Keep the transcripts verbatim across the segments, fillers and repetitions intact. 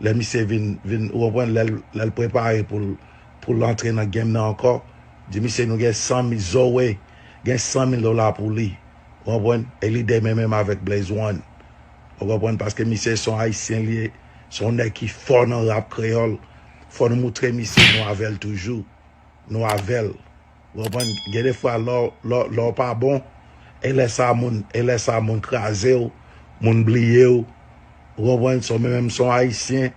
Lè misye vin, vin, ou konprann, lè l, lè l prepare pou l, pou l antre nan game nan ankò, di misye nou gen san mil, Zoe gen san mil dola pou li. Ou konprann? E li demen menm avèk Blaze One. Ou konprann? Paske misye se yon Ayisyen li ye, se yon nèg ki fò nan rap kreyòl. Fò nou moutre misye nou avè l toujou. Nou avè l. Ou konprann? Gen de fwa lè w, lè w, lè w pa bon, e lè sa moun, e lè sa moun kraze w, moun bliye w. Ou konprann? So, mwen menm, m se yon Ayisyen.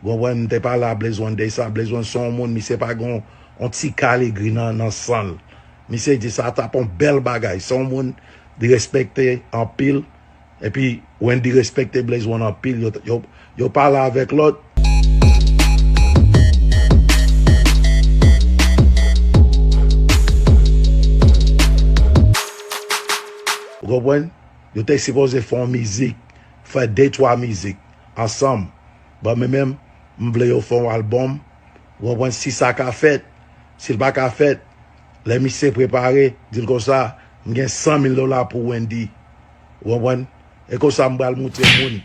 Ou konprann? M te pale a Blaze One de sa. Blaze One se yon moun, misye pa gen yon, yon ti kaligri nan, nan san l. Misye di sa t ap yon bèl bagay. Se yon moun li respekte anpil. Epi, Wendy respekte Blaze One anpil. Yo, yo, yo pale avèk lòt. Ou konprann? Yo te sipoze fè yon mizik, fè de twa mizik ansanm. Bon, mwen menm, m vle yo fè yon albòm. Ou konprann? Si sa ka fèt, si l pa ka fèt, lè misye prepare, di l konsa, m gen san mil dola pou Wendy. Ou konprann? E konsa m pral moutre moun.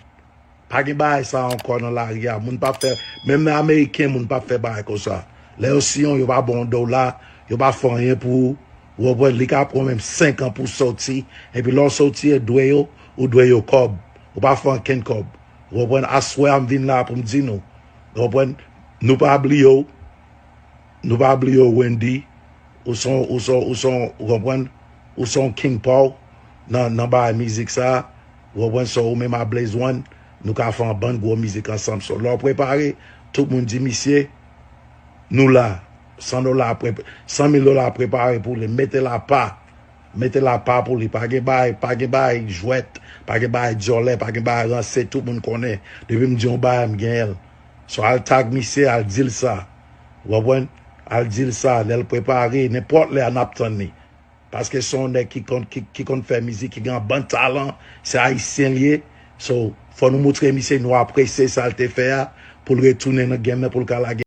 Pa gen bagay sa ankò nan lari a. Moun p ap fè, menm nan Ameriken, moun p ap fè bagay konsa. Lè yo siyen w, yo pa ba w yon dola, yo pa fè anyen pou ou. Ou konprann? Li ka pran menm senk an pou w soti. Epi lè w soti, e dwe yo, ou dwe yo kòb. Ou pa fè ankenn kòb. Ou konprann? Aswè a, m vin la pou m di nou. Ou konprann? Nou pa bliye w. Nou pa bliye w, Wendy. Ou se yon, ou se yon, ou se yon, ou konprann? Ou se yon king pa w nan, nan bagay mizik sa. Ou konprann? So, ou menm a Blaze One, nou ka fè yon bann gwo mizik ansanm. So, lè w prepare, tout moun di misye, nou la. San dola, pre-, san mil dola prepare pou li. Mete l apa. Mete l apa pou li. Pa gen bagay, pa gen bagay jwèt, pa gen bagay dyòlè, pa gen bagay ranse, tout moun konnen. Depi m di yon bagay, m genyen l. So, al tag misye, al di l sa. Ou konprann? Al di l sa, lè l prepare, nenpòt lè a n ap tann li. Paske se yon nèg ki konn, ki, ki konn fè mizik, ki gen yon bann talan, se Ayisyen l ye. So, fò nou moutre misye nou apresye sa l te fè a, pou l retounen nan game nan, pou l ka lage